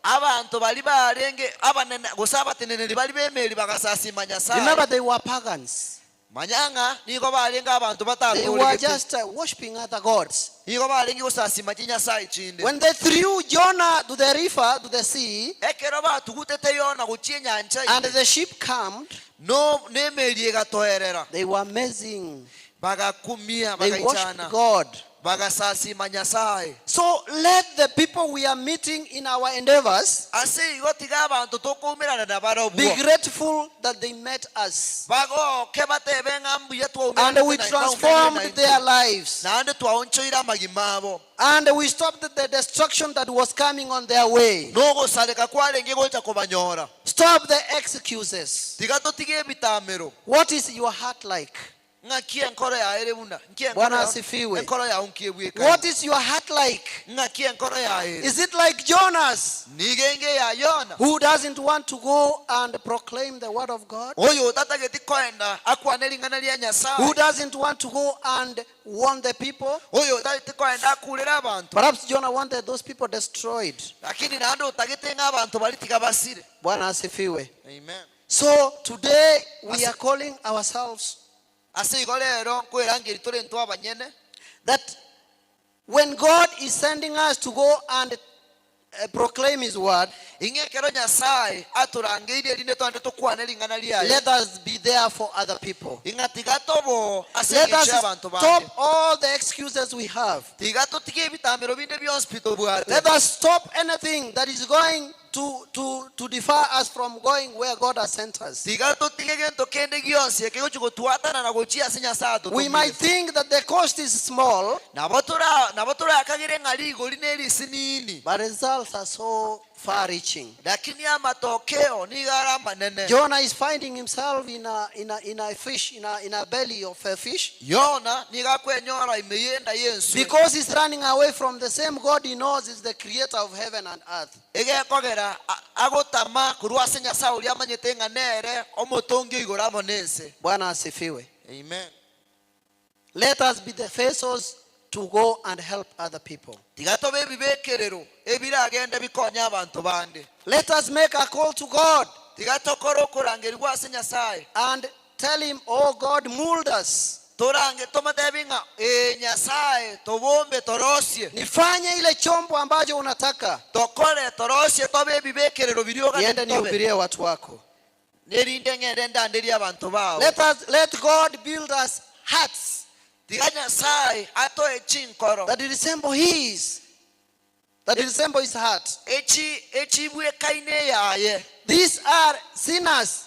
Abanto baria barenge abanene gose abateneneri baria b'emeri bagasasima Nyasae. Remember, they were pagans. Manya ng'a nigo barenge abanto They were batatoregete. just worshiping other gods. Nigo barenge gosasima chinyasae chinde. When they threw Jonah to the river, to the sea, Ekero batugutete Yona gochia enyancha and ime, the ship calmed, no nemeri egatoerera. they were amazing. Bagakumia, They worshipped bagaichana, God. bagasasima Nyasae. So let the people we are meeting in our endeavors Ase igo tiga abanto tokoumerana be nabarobwo grateful that they met us. bagoke batebe ng'a mbuya And we twaumeranete na- transformed baumeranire their naintwe. lives. Naende twaonchoire amagima abo. And we stopped the destruction that was coming on their way. Nogosareka kwarenge gocha kobanyora. Stop the excuses. Tiga totige ebitamero. What is your heart like? Ng'aki enkoro yaye ere buna? Nki enkoro Bwana yao- asifiwe. Enkoro yao nki ebwekaine? What is your heart like? Ng'aki enkoro yaye ere? Is it like Jonas, Nigo enge ya Yona. who doesn't want to go and proclaim the word of God? Oyo otatageti koenda akwane ring'ana ria Nyasaye. Who doesn't want to go and warn the people? Oyo otagete koenda akurere abanto. Perhaps Jonah wanted those people destroyed. Lakini naende otagete ng'a abanto baria tiga basire. Bwana asifiwe. Amen. So today we Asi- are calling ourselves Ase igo rero nkoerangeria tore intwe abanyene that when God is sending us to go and proclaim His word, ing'e ekero Nyasaye atorangeirie erinde twande tokwane ring'ana riaye, let us be there for other people. ing'a tiga tobo ase Let eng'encho us y'abanto stop bande. all the excuses we have. Tiga totige ebitambero binde bionsi pi tobwate. Let us stop anything that is going to defer us from going where God has sent us. Tiga totige gento kende gionsi ekegochi gotwatana na gochia ase Nyasaye We atotomire. might think that the cost is small, Nabo tora nabo torakagere ng'a rigori ne risinini. but results are so far reaching. Lakini amatokeo nigo are amanene. Jonah is finding himself in a fish, in a belly of a fish. Yona nigo akwenyora ime y'enda y'enswe. Because he's running away from the same God he knows is the creator of heaven and earth. Egekogera agotama korwa ase Nyasaye oria amanyete ng'a nere omotongi o igoro amo nense. Bwana asifiwe. Amen. Let us be the vessels to go and help other people. Tiga tobe ebibekerero ebiragende bikonye abanto bande. Let us make a call to God Tiga tokore okorangerigwa ase Nyasaye. and tell him, oh God, mold us. Torange tomotebi ng'a ee Nyasaye tobombe torosie. Nifanye ile chombo ambacho unataka. Tokore torosie tobe ebibekerero biria ogane Niende tobe. nihubirie watu wako. Nerinde ng'ende ndanderie abanto bao. Let us let God build us hearts Tiga Nyasaye atoe chinkoro. that resemble his. That resemble his heart. Echi echibwekaine yaye. These are sinners.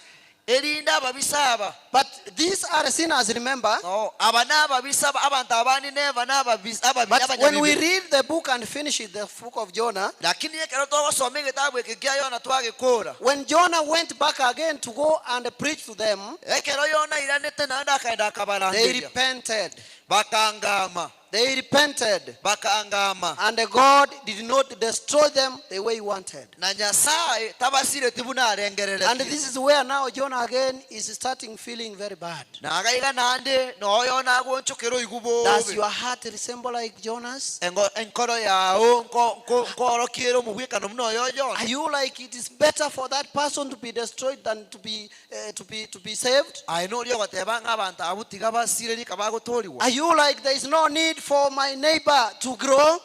Erinde ababisa aba. But These are sinners, remember. No, aba nababisa, abanto aba Nineva nababisa, ababi- But when we abanyabibe. read the book and finish it, the book of Jonah, Lakini ekero togosoma egetabu eke kia Yona twagekora, when Jonah went back again to go and preach to them, ekero Yona airanete naende akaenda they akabaranderia, repented. bakangama, They repented. bakangama. And God did not destroy them the way he wanted. Na Nyasaye tabasireti buna And arengereretie. this is where now Jonah again is starting feeling very bad. Na agaiga naende noo Yona agonchokera oigwe Does bobe. your heart resemble like Jonah's? Engo- Enkoro yao nko- nko- nkoorokiere omobwekano buna oyo Yona. Are you like it is better for that person to be destroyed than to be saved? Aye noria ogoteba ng'a abanto abwo tiga basire rika bagotoorigwa. Are you like there is no need for my neighbor to grow?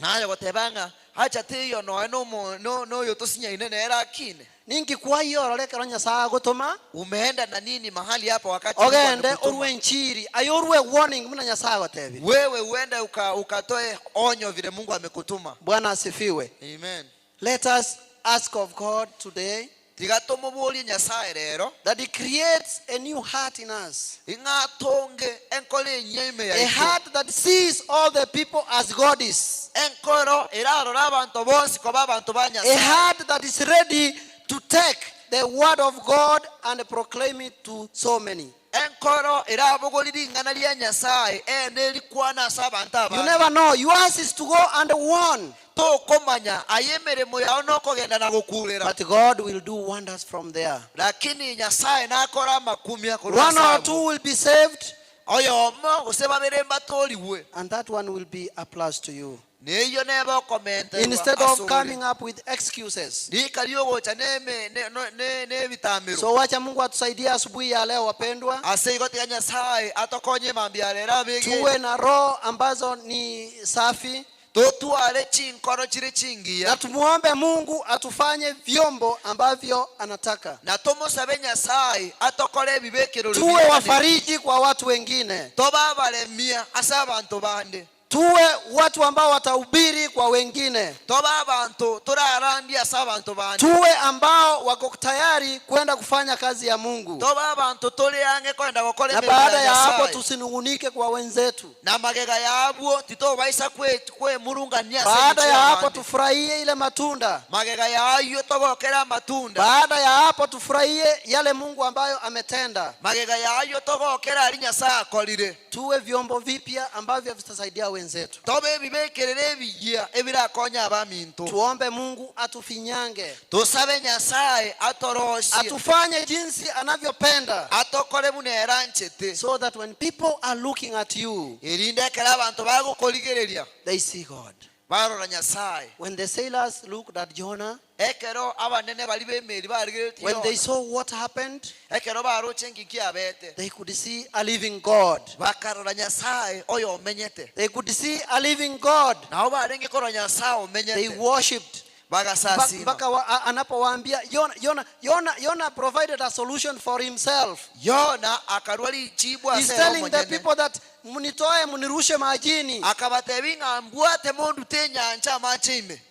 Naye ogoteba ng'a acha teiyo noe nomo- no- noyo tosinyaine nere akine. Ninki kwaiyorora ekero Nyasaye agotoma? Umeenda na nini mahali hapa wakati Mungu Ogende amekutuma? orue enchiri, aye orue warning buna Nyasaye agotebire. Wewe uende uka, ukatoe onyo vile Mungu amekutuma. Bwana asifiwe. Amen. Let us ask of God today Tiga tomoborie Nyasaye rero that he creates a new heart in us. ing'a atonge enkoro enyia ime A yaito. heart that sees all the people as God is. Enkoro erarore abanto bonsi koba abanto ba A Nyasaye. heart that is ready to take the word of God and proclaim it to so many. Enkoro erabogori ring'ana ria Nyasaye ene erikwana ase abanto You abange. never know. Yours is to go and warn. Tokomanya aye emeremo yao nokogenda na gokurera. But God will do wonders from there. Lakini Nyasaye nakora amakumia korwa One or ase abwo. two will be saved, Oyomo gose babere mbatorigwe. and that one will be a plus to you. Neiyo nebe okomenterwa Instead of ase ore. coming up with excuses. Rika riogocha neme- ne- no- ne- nebitamero. So wacha Mungu atusaidie asubuhi ya leo wapendwa. Ase igo tiga Nyasaye atokonye mambia rero abege. Tuwe na roho ambazo ni safi Totware chinkoro chire chingiya. na tumuombe Mungu atufanye vyombo ambavyo anataka. Na tomosabe Nyasaye atokore ebibekero Tuwe biane. wafariji kwa watu wengine, Tobe abaremia ase abanto bande. tuwe watu ambao watahubiri kwa wengine, Tobe abanto torarandie ase abanto bande. tuwe ambao wako tayari kwenda kufanya kazi ya Mungu, Tobe abanto tore ang'e kwenda gokora na emeremo baada ya ya hapo Nyasaye. tusinung'unike kwa wenzetu. Na magega yabwo titobaisa kwemurungania ase Baada emichi ya hapo y'abande. tufurahie ile matunda. Magega yayo togokera amatunda. Baada ya hapo tufurahie yale Mungu ambayo ametenda. Magega yayo togokera ari Nyasaye akorire. Tuwe vyombo vipya ambavyo vitasaidia wenzetu. Tobe ebibekerere ebiya ebirakonya abaminto. Tuombe Mungu atufinyange, Tosabe Nyasaye atorosie. atufanye jinsi anavyopenda, Atokore buna eranchete. so that when people are looking at you, Erinde ekero abanto bagokorigereria they see God. barora Nyasaye. When the sailors looked at Jonah, Ekero abanene bari b'emeri barigeretie when they Yona, saw what happened, ekero baroche engaki abete, they could see a living God. bakarora Nyasaye oyo omenyete. They could see a living God. Nabo barenge korora Nyasaye They omenyete. worshipped. Bagasasima. Mpaka anapowaambia Yona, Yona, Yona, Yona provided a solution for himself. Yona akarwa richibu He's ase ere telling the omonyene. people that mnitoe mnirushe majini Akabatebia ng'a mbwate mondute enyancha amache ime.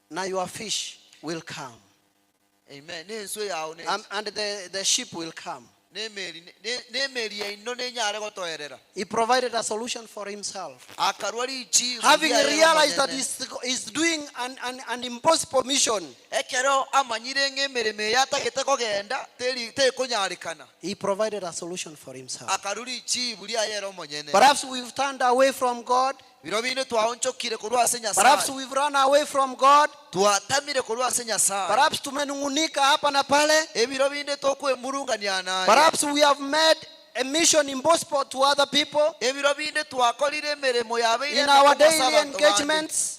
na your fish will come. Amen. Nenswe yao ne. And the ship will come. Nemeri nemeri yaino nenyare gotoerera. He provided a solution for himself. Akarwa richibu Having riaye realized that omonyene. he's doing an impossible mission, Ekero amanyire ng'a emeremo eye atagete kogenda teri tekonyarekana. he provided a solution for himself. Akarwa richibu riaye ere omonyene. Perhaps we've turned away from God. Biro binde twaonchokire korwa ase Perhaps Nyasaye. we've run away from God. Twatamire korwa ase Nyasaye. Perhaps tumenung'unika hapa na pale. Ebiro binde tokwemurungania naye. Perhaps we have made a mission impossible to other people Ebiro binde twakorire emeremo yabeire in our emekong'u ase daily abanto bande. engagements.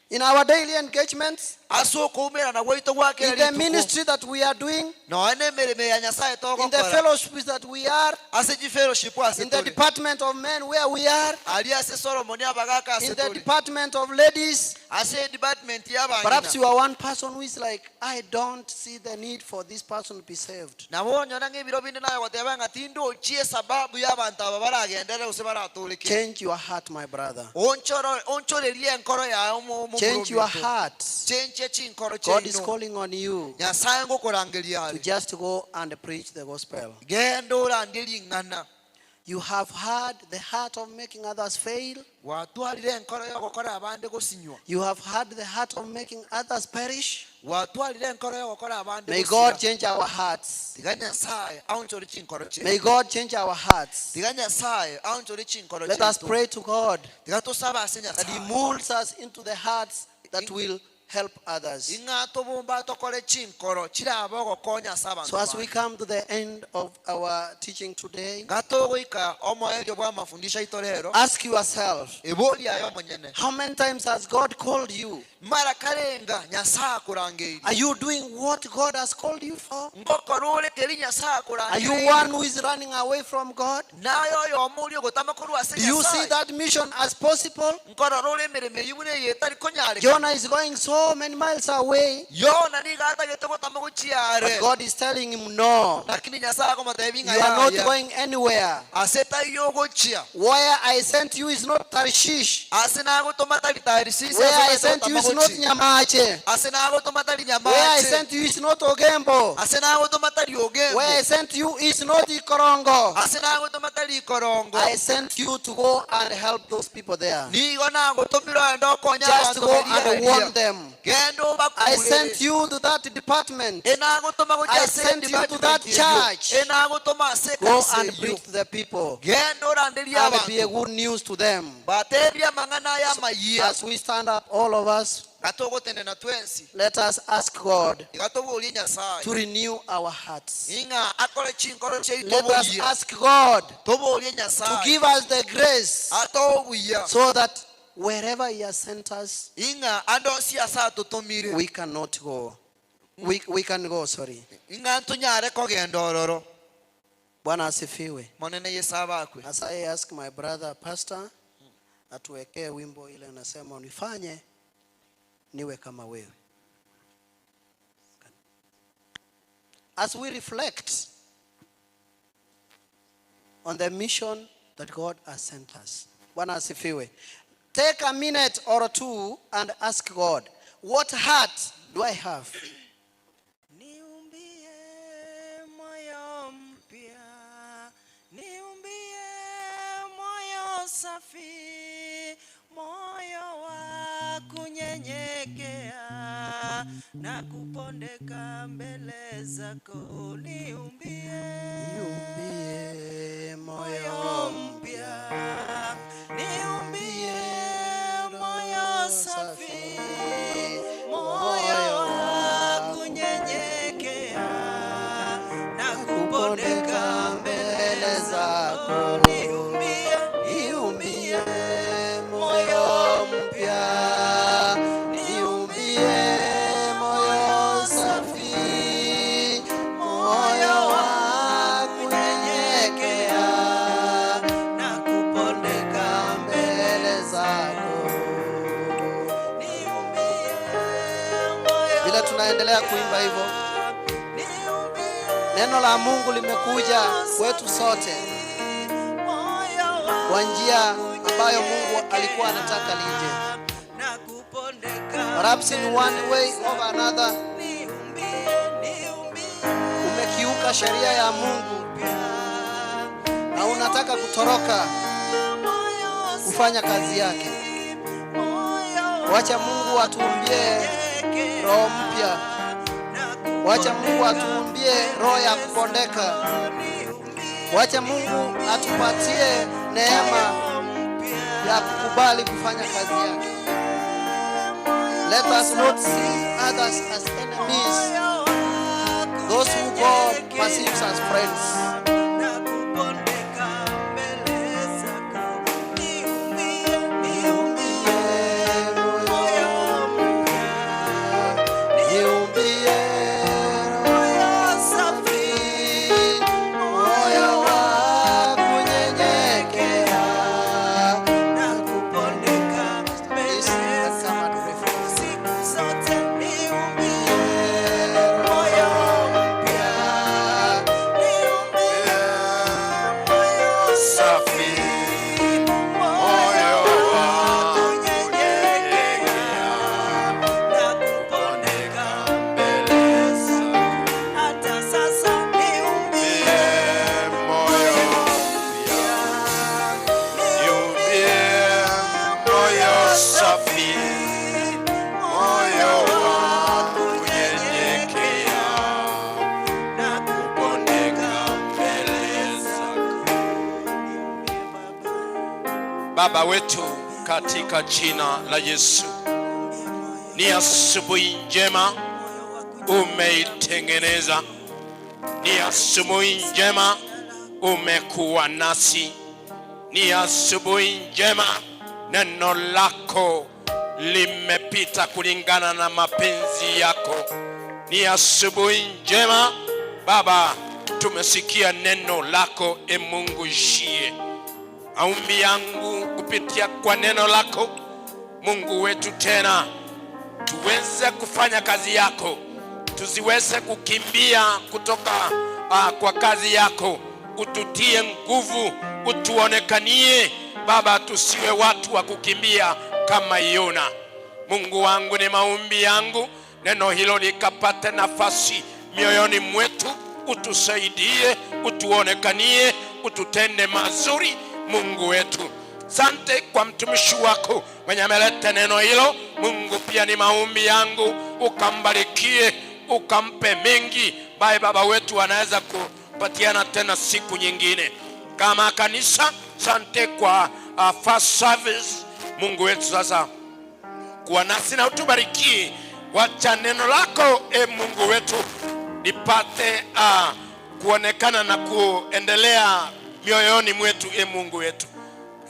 In our daily engagements, Ase okoumerana gwaito gwa kera in the rituko. ministry that we are doing, Nonya na emeremo ya Nyasaye in the togokora. fellowships that we are, Ase chifellowship ase in the tore. department of men where we are, Aria ase Solomon abagaka ase in the tore. department of ladies, Ase department ya Perhaps abang'ina you are one person who is like, I don't see the need for this person to be saved. Nabo onyora ng'a ebiro binde naye goteba ng'a tindochie esababu ya abanto aba baragenderere gose baratoreke. Change your heart, my brother. Onchoro onchorerie enkoro yaye omo omomura Change your ominto. heart. Chenchia chinkoro God is chiaino. calling on you Nyasaye ngokorangeria to are. just go and preach the gospel. Genda orandie ring'ana. You have had the heart of making others fail. Gwatwarire enkoro ya ogokora abande gosinywa. You have had the heart of making others perish. Gwatwarire enkoro ya ogokora abande May gosira. God change our hearts. Tiga Nyasaye aonchore chinkoro May chiaito. God change our hearts. Tiga Nyasaye aonchore chinkoro Let us chiaito. pray to God Tiga tosabe ase that He Nyasaye. molds us into the hearts that will help others. Ing'a tobomba tokore chinkoro chirabe ogokonya ase abanto So as we bande. come to the end of our teaching today, Ng'a togoika omoerio bwa amafundisho aito rero, ask yourself, ebori aye omonyene. how many times has God called you? Mara karenga Nyasaye akorangeirie. Are you doing what God has called you for? Ngokora ore keri Nyasaye Are you akorangeirie. one who is running away from God? Naye oyomo oria ogotama korwa ase Do you see Nyasaye. that mission as possible? Nkorora ore emeremo eyio buna eye etari konyarekana. Jonah is going so many miles away, Yona nigo atagete gotama gochia but are. God is telling him, No, Lakini Nyasaye akomotebia you ng'a are not yaya. going anywhere. Ase taiyo ogochia. Where I sent you is not Tarshish. Ase nagotoma tari Tarshish, Where I ase sent you tari is not gotama gochia. Nyamache. Ase nagotoma tari Where I Nyamache. sent you is not Ogembo. Ase nagotoma tari Where I Ogembo. sent you is not Ikorongo. Ase nagotoma tari Ikorongo. I sent you to go and help those people there. Nigo nagotomire ogende okonye Just abanto go baria and warn aria. them. Genda I sent obakurere. you to that department. Enagotoma gochia I ase sent you to that department eyio. church. Enagotoma ase Go ekanisa and eyio. preach to the people Genda oranderie and be a abanto. good news to them. Batebie amang'ana aya amayia. As we stand up, all of us, Gatogotenena twensi. let us ask God Iga toborie Nyasaye. to renew our hearts. Ing'a akore chinkoro chiaito Let us oboyia. ask God Toborie to Nyasaye. give us the grace Atoe obuya. so that wherever He has sent us, Ing'a ande onsi ase atotomire. we cannot go. We can go, sorry. Ing'a ntonyare kogenda ororo. Bwana asifiwe. Monene Yesu abakwe. As I ask my brother pastor atuwekee wimbo ile unasema unifanye niwe kama wewe. As we reflect on the mission that God has sent us. Bwana asifiwe. Take a minute or two and ask God, what heart do I have? Niumbie moyo mpya, niumbie moyo safi, moyo wa kunyenyekea na kupondeka mbele zako. Niumbie Niumbie moyo moyo mpya, niumbie moyo safi, moyo wa kunyenyekea na kupondeka mbele zako. Niumbie, Niumbie moyo mpya, niumbie moyo safi, moyo wa kunyenyekea na kupondeka mbele zako. Niumbie moyo Vile tunaendelea kuimba hivyo, niumbie neno la Mungu limekuja kwetu sote kwa njia ambayo Mungu alikuwa anataka lije. na kupondeka Perhaps in one way or another umekiuka sheria ya Mungu na unataka kutoroka kufanya kazi yake. Wacha Mungu atuumbie roho mpya. Wacha Mungu atuumbie roho ya kupondeka. Wacha Mungu atupatie neema ya kukubali kufanya kazi yake. Let us not see others as enemies, those who God perceives as friends. Na kupondeka mbele zako. Niumbie, niumbie moyo mpya, Niumbie moyo safi, moyo wa kunyenyekea. na kupondeka mbele Please, come and zako. zote niumbie moyo mpya, niumbie moyo safi, moyo wa kunyenyekea na kupondeka mbele zako. Hata sasa niumbie moyo mpya, niumbie moyo safi, moyo wa kunyenyekea na kupondeka mbele zako. Niumbie Baba, Baba wetu katika jina la Yesu, ni asubuhi njema umeitengeneza, ni asubuhi njema umekuwa nasi, ni asubuhi njema neno lako limepita kulingana na mapenzi yako. Ni asubuhi njema Baba, tumesikia neno lako, e Mungu ishie maombi yangu kupitia kwa neno lako Mungu wetu, tena tuweze kufanya kazi yako, tusiweze kukimbia kutoka kwa kazi yako. Ututie nguvu, utuonekanie Baba, tusiwe watu wa kukimbia kama Yona. Mungu wangu, ni maombi yangu neno hilo likapate nafasi mioyoni mwetu, utusaidie, utuonekanie, ututende mazuri, Mungu wetu. Sante kwa mtumishi wako mwenye ameleta neno hilo. Mungu, pia ni maombi yangu ukambarikie, ukampe mengi, baye baba wetu anaweza kupatiana tena siku nyingine kama kanisa. Sante kwa first service. Mungu wetu sasa kuwa nasi na utubarikie. Wacha neno lako e Mungu wetu lipate kuonekana na kuendelea mioyoni mwetu e Mungu wetu.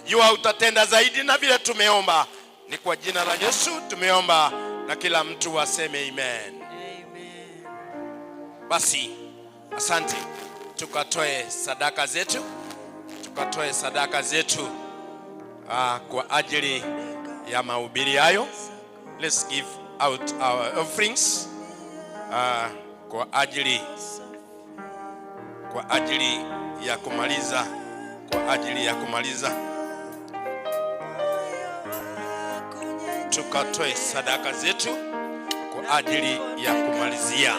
Jua utatenda zaidi na vile tumeomba. Ni kwa jina la Yesu tumeomba, na kila mtu aseme amen. Amen. Basi asante, tukatoe sadaka zetu, tukatoe sadaka zetu kwa ajili ya mahubiri hayo. Let's give out our offerings kwa ajili ya kumaliza tukatoe sadaka zetu kwa ajili ya kumalizia.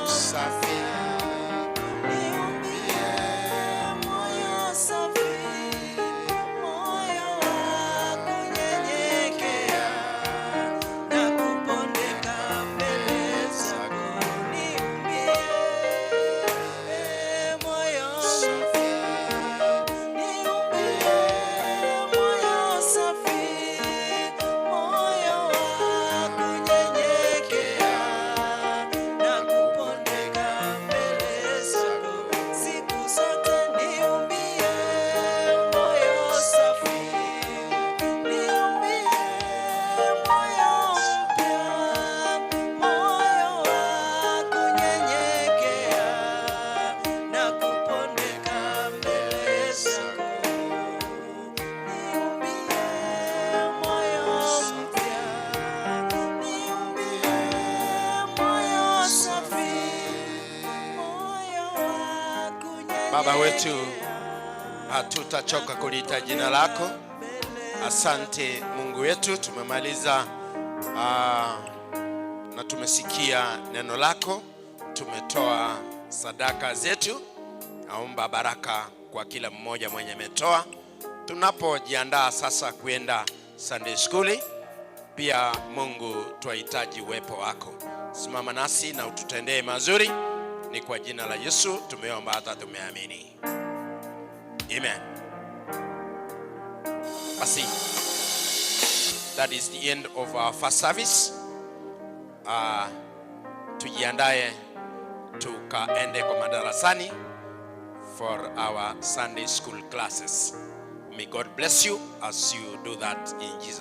Safi. Moyo safi, moyo wa kunyenyekea na kupondeka mbele zako. Niumbie moyo safi, niumbie moyo safi, moyo wa kunyenyekea na kupondeka mbele zako. Siku zote niumbie moyo safi, niumbie moyo mpya, moyo wa kunyenyekea na kupondeka mbele zako. Niumbie moyo mpya, niumbie moyo safi, moyo wa kunyenyekea. Baba wetu, hatutachoka kuliita jina lako. Asante Mungu wetu, tumemaliza na tumesikia neno lako, tumetoa sadaka zetu. Naomba baraka kwa kila mmoja mwenye ametoa. Tunapojiandaa sasa kuenda Sunday school, pia Mungu twahitaji uwepo wako. Simama nasi na ututendee mazuri. Ni kwa jina la Yesu tumeomba hata tumeamini, amen. Basi, that is the end of our first service. Tujiandae tukaende kwa madarasani for our Sunday school classes. May God bless you as you do that in Jesus'